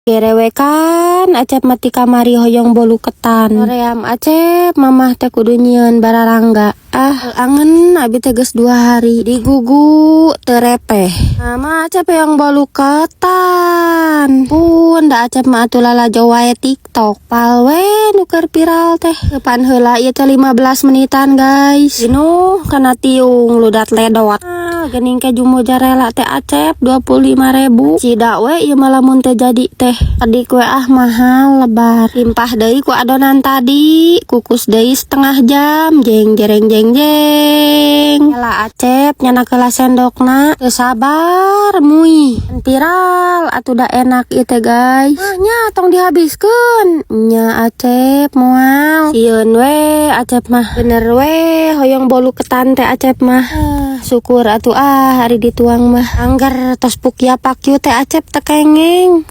Gerewekan Acep mah ti kamari hoyong bolu ketan. Hoream Acep, Mamah teh kudu nyieun bararangga. Ah, angen abi teh geus 2 hari digugu teu repeh. Mama Acep hoyong bolu ketan. Pun da Acep mah atuh lalajo wae TikTok. Pal we nu keur viral teh. Pan heula ieu teh 15 menitan, guys. Pinuh kana tiung ludat ledot. Ah, geuning keju mozzarella teh Acep 25 ribu. Cida we ieu mah lamun teu jadi teh. Kedik we ah, mahal lebar. Limpah deui ku adonan tadi, kukus deui setengah jam, jeng jereng jeng jeng. Yala Acep nyandak heula sendokna, teu sabar mui. Viral atuh da enak ieu teh, guys. Nah nya, tong dihabiskeun. Nya Acep moal. Sieun we Acep mah. Bener we hoyong bolu ketan teh Acep mah. Ah, syukur atuh ah hari dituang mah. Angger tos pukia pakyu teh Acep teu kengeng.